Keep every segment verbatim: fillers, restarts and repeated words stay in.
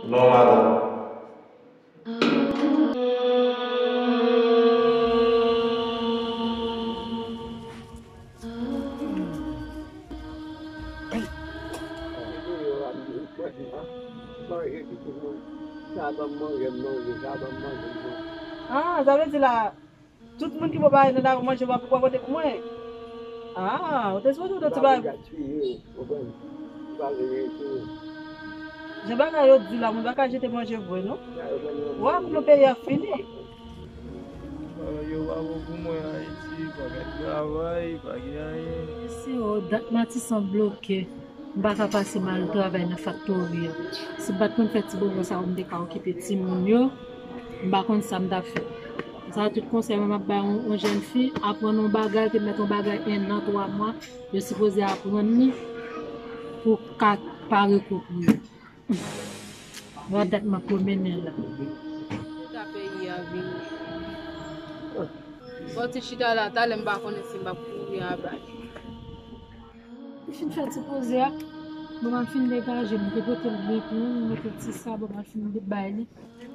Non, madanm. Ah, sa vle di la, tout moun ki pran bagay nan lari manje, w ap pote pou mwen? Ah, ou te sipoze ou te ti bagay. Jan bagay yo di la, moun pa ka jete manje vre, non. Wa, kouman peyi a fini. Bagay yo pa bon pou mwen Ayiti, pa gen travay, pa gen anyen. Mesye, o, dat Matisan bloke. M pa ka pase m al travay nan faktori a. Si m pa t konn fè ti bobo sa yo, m te ka okipe timoun yo. M pa konn sa m t ap fè. Sa tout konsèy mwen m ap bay yon, yon jèn fi, aprann yon bagay, te mèt yon bagay en an, twa mwa, yo sipoze aprann li pou ka pare kou pou yo. Bon, dat m ap pwomennen la. Chita peyi a vini. Bon, ti chita la, talè m pa konnen si m ap kouri anba li. M fin fè ti poze a. Bon, m al fin degaje, m te pote l byen tou, m mete l ti sa, bon, m al fin bay li.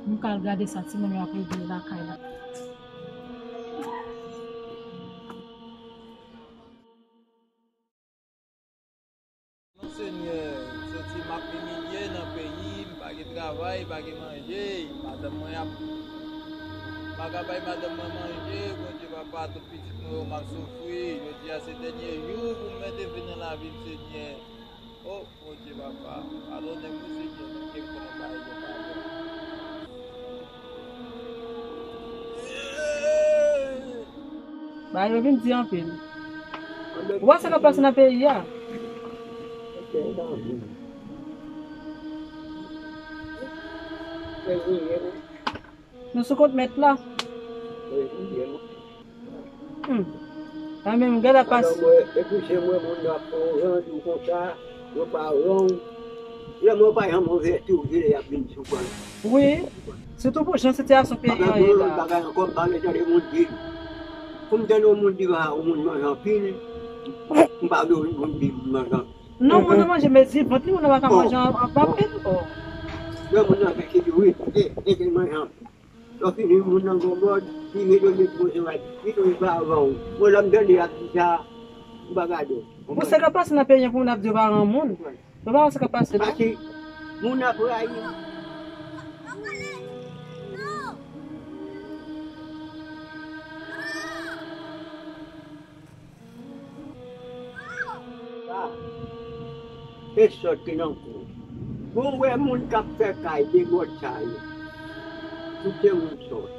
M ka al gade sa timoun yo ap regle lakay la. Non, Senyè, m santi m ap imilye nan peyi, m pa gen travay, pa gen manje, madanm mwen ap, m pa ka bay madanm mwen manje, Bondye papa, tout pitit mwen yo m ap soufri, jodi a se dènye jou pou m mete fen nan lavi m, Senyè. O, Bondye papa, padone m wi, Senyè, men ke m konnen bagay yo pa bon. Bagay yo vin di anpil. Ou wè sa k ap pase nan peyi a? Nou sou kont mèt la. Hmm. Sa menm, gad apa. Madanm mwen, epi se mwen moun nan ap fè yon randou konsa, yo pa wè w. Lè mwen pa janm anvèti w, vire y ap vin sou kò l. Wi. Sitou pou jan sitiyasyon peyi an ye la. Bagay ankò, m pa vle tande moun di. Pou m tande yon moun di, ah, yon moun manje anpil, m pa vle yon moun di m manje anpil. Non, moun nan manje, men si vant li, moun nan pa ka manje an, an, anpil. Oh. Lè moun nan fè ki di, wi, e, e, e, manje anpil. Lè w fini, moun nan gon mòd, li mete w met manje, li tou li pa avan w. Mwen, lè m tande y ap di sa, m pa gade w. Pou sa k ap pase nan peyi an, pou moun ap di yo pa renmen moun. Yo pa wè sa k ap pase la. Pati, moun ap rayi. Ah, e sòt ki nan kou. Bon, wè moun k ap fè kay de bò sa yo. Tout se moun sòt.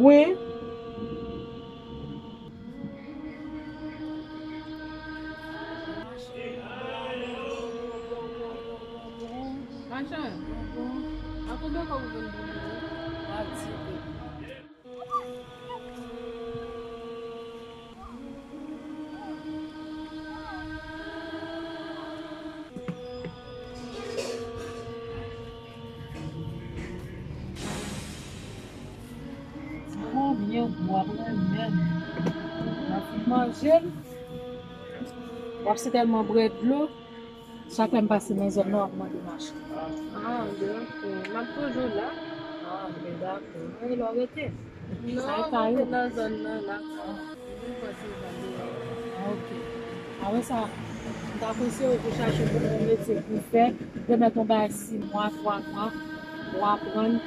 Wi. Machann, a konbyen kòb ou vin pou mwen? Bon, byen gou, ap renmen. W ap fin manje l. W ap sètèlman bwè dlo. Chak lè m pase nan zòn nan, w ap mande machann. Ah, byen, ok. M ap toujou la. Ah, byen, dakò. Mwen, lè w rete. Non, mwen te nan zòn nan, la. Mwen vin pase zòn nan. Ah, ok. Apre sa, m ta konseye w pou chache pou yon metye pou fè. Remèt yon bagay sis mwa, twa mwa, w aprann.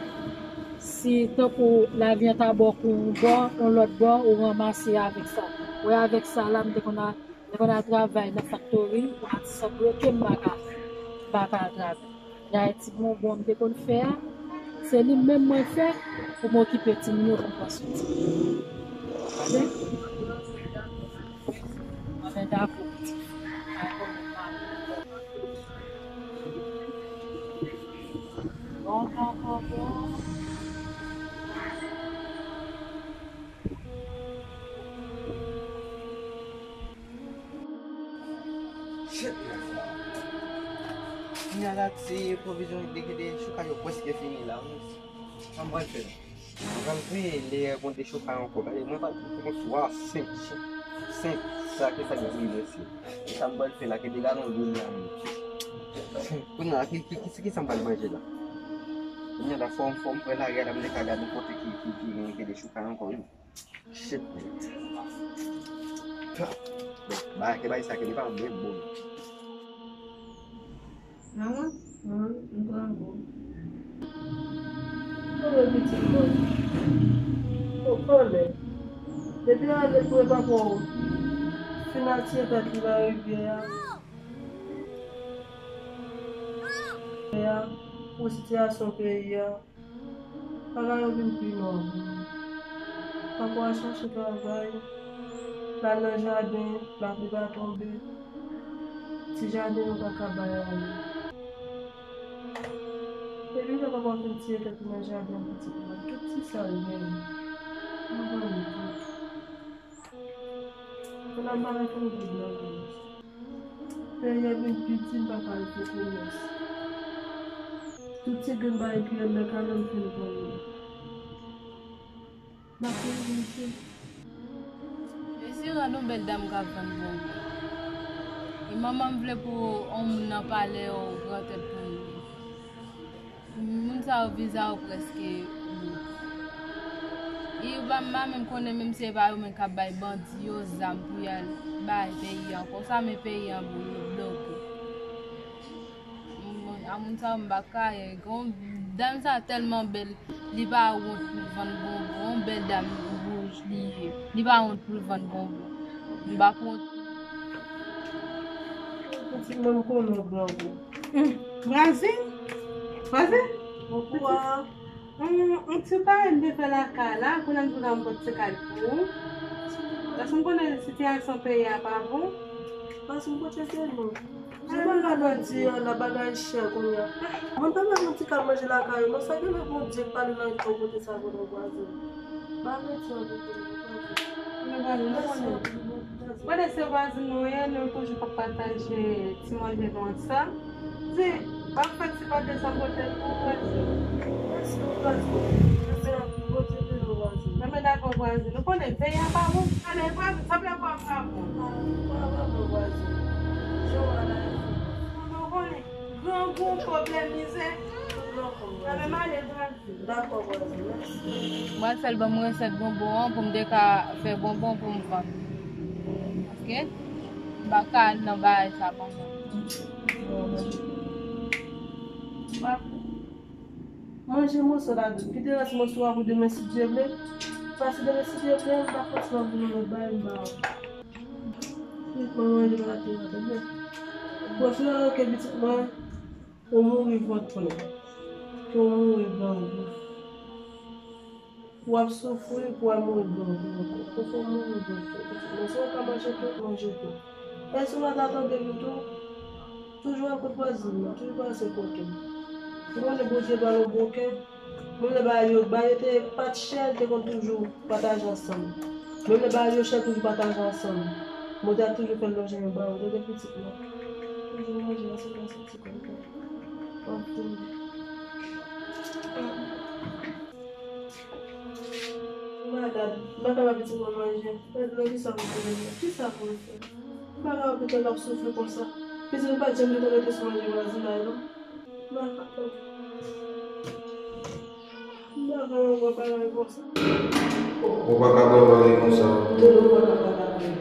Si tankou lavi an ta ba w kou yon bò, yon lòt bò, ou ranmase avèk sa. Wè avèk sa la, m te konn a Lè m konn al travay nan faktori, Matisan bloke m, m pa ka, m pa ka al travay. Dayè ti bonbon m te konn fè a, se li menm mwen fè pou m okipe timoun yo pou m pran swen timoun yo. Tande? Anben dakò, pitit fi. Ay, bon, bon, bon. Bon, bon, bon, bon. Shit, man. Kounye a la, ti pwovizyon de, de chouka yo prèske fini la, wi. Sa m pral fè? M pral veye lè gon de chouka ankò. Gade, mwen pral pran swa senk, senk sak, sa ki fè l brile, mesye. E sa m pral fè la, ki de galon lwil la, men. Kounye a, ki, ki, ki, ki sa m pral manje la? Mwen la fò m, fò m pran lari a la, m te ka gade yon kote ki, ki, ki gen, gen de chouka ankò, wi. Shit, man. Bon, ba, ke bay sa ke li pa menm bon. Manman, manman, m pran gou. Mwen pitit mwen. Ou konnen. Depi ane pou papa w fin atire tèt li nan rivyè a. Pou sitiyasyon peyi a. Bagay yo vin pi nwa pou mwen. Papa w al chache travay, l al nan jaden, lapli pa tonbe. Ti jaden yo pa ka bay anyen. Epi lè papa w fin tire tèt li nan jaden an, pitit mwen, tout ti sa l genyen, m vann li tout. Kounye a m pa ka fè yon goud nan pòch. Peyi a vin pi di, m pa ka al fè komès. Tout ti grenn bagay ki rete nan kay la, m fin vann yo. M ap fè yon mesye. Mesye rann yon bèl dam k ap vann bonbon. E manman m vle pou yon moun nan palè yo pran tèt pou li. Moun sa yo viza yo prèske bout. E yo pa, m pa menm konnen menm si se pa yo menm k ap bay bandi yo zam pou y al bay peyi an konsa, men peyi an blo-, bloke. Moun, a moun sa yo m pa ka, e, gon, dam sa tèlman bèl, li pa wont pou l vann bonbon, yon bèl dam wouj li ye. Li pa wont pou l vann bonbon. M pa wont. Ti mwen m konnen w grangou. Vwazin? Vwazin? Bonjou. Yon, yon ti parèt m te fè lakay la, kounye a m di w la m pot ti kay pou ou. Paske m konnen sitiyasyon peyi a pa bon. Paske m pote te non. Ou konn la bandi an, la bagay chè kounye a. Mwen pa mèt yon ti kay manje lakay ou non, sa gen lè Bondye k pale nan yon kote sa pou nou vwazin. Ba mèt yon kote. Mwen vwazin, nou konnen. Mwen se vwazin nou ye, nou toujou p ap pataje ti manje nou ansanm. Di, w ap fè ti pate san pote pou vwazin. Mèsi, vwazin. Mèsi anpil, Bondye beni w, vwazin. Mwen dakò, vwazin. Nou konnen peyi a pa bon. Ale, vwazin, sanble kò a pa bon. A, pa, pa bon, vwazin. Jan w a la, e fou. Nou konnen. Grangou, pwoblèm, mizè. Tout nan kò m, vwazin. Ale, vwazin. Dakò, vwazin, mèsi. Mwen sèl ban m resèt bonbon an pou m te ka fè bonbon pou m vann. Oke? M pa ka al nan bagay sa konsa. Manje moso ladan. Kite rès moso a pou demen si Dye vle. Paske demen si Dye vle, m pa fòseman vin yon lòt bagay m ba ou. Pitit mwen manje pa te tande. Pwòch la oke pitit mwen. Ou mouri vant plen, ke w mouri grangou. W ap soufri pou w al mouri grangou ankò. Fò w mouri vant plen, pitit mwen. Si w ka manje tou, manje tou. Èske w pa ta tande li tou? Toujou al kot vwazin nan, toujou pase kote l. Ou konnen Bondye ba nou bon kè. Menm lè bagay yo, bagay yo te pa t chè, te konn toujou pataje ansanm. Menm lè bagay yo chè, toujou pataje ansanm. Bondye ap toujou fè lonje men ba ou, tande pitit mwen. Toujou manje ansanm, ansanm. Malad, m pa kapab di mwen manje. Mwen di nou kisa pou fè. Kisa pou fè? M pa kapab pou tande w ap soufri konsa. Pitit ou pa t janm gentan rete sou manje vwazinay non. M pa kapab. M pa kapab wè bagay konsa. Ou pa ka wè bagay konsa. Dodo pa ka pale avè m.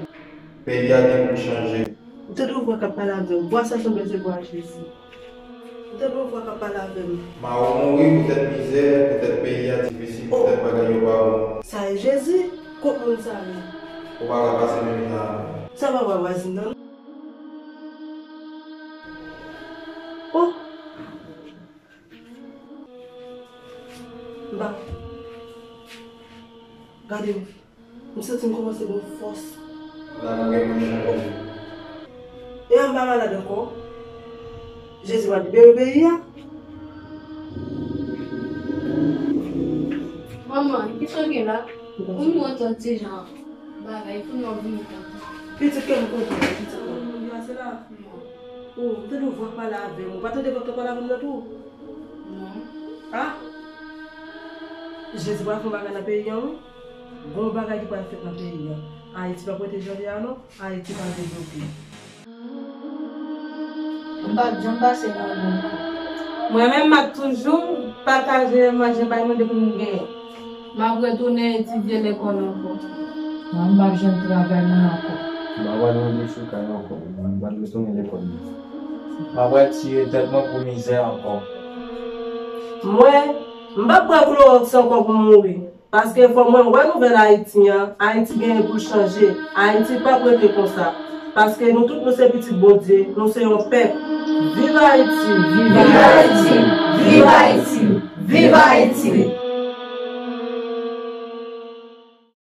Peyi a gen pou l chanje. Ou tande yon vwa k ap pale avè w. Vwa sa sanble se vwa Jezi. Ou tande yon vwa k ap pale avè m. Mari w mouri poutèt mizè, poutèt peyi a difisil, poutèt bagay yo pa bon. Sa e Jezi? Kot moun sa ye? Ou pa ka pase menm jan avè m. Sa pa vwa vwazin nan non. Oh! M pa. Gade m. M santi m kòmanse gen fòs. Lavi gen pou chanje. E a m pa malad ankò. Jezi va libere peyi a. Manman, kisa w gen la? Ou mouri antan ti jan bagay, pou nou vini kontan. Pitit kè m kontan, pitit mwen. Moun yo se la. Oh, m tande yon vwa k pale avè m. Ou pa tande vwa k t ap pale avè m nan tou? Non. Ah! Jezi pral fè yon bagay nan peyi an, wi. Gon bagay ki pral fèt nan peyi an. Ayiti p ap rete jan l ye a non. Ayiti pral devlope. M p ap janm pase nan yon bon tan. Mwen menm, m ap toujou Pataje manje bay moun depi nou genyen. M ap retounen etidye lekòl ankò. Mwen, m p ap jwenn travay mwen ankò. M pa pral nan bouch ou kay ankò. Mwen, m pral retounen lekòl mwen. M pa pral tire tèt mwen pou mizè ankò. Mwen, m p ap pran klowòks ankò pou m mouri. Paske fò mwen wè nouvèl Ayiti an, Ayiti genyen pou l chanje. Ayiti p ap rete konsa. Paske nou tout nou se pitit Bondye, nou se yon pèp. Viv Ayiti! Viv Ayiti! Viv Ayiti! Viv Ayiti!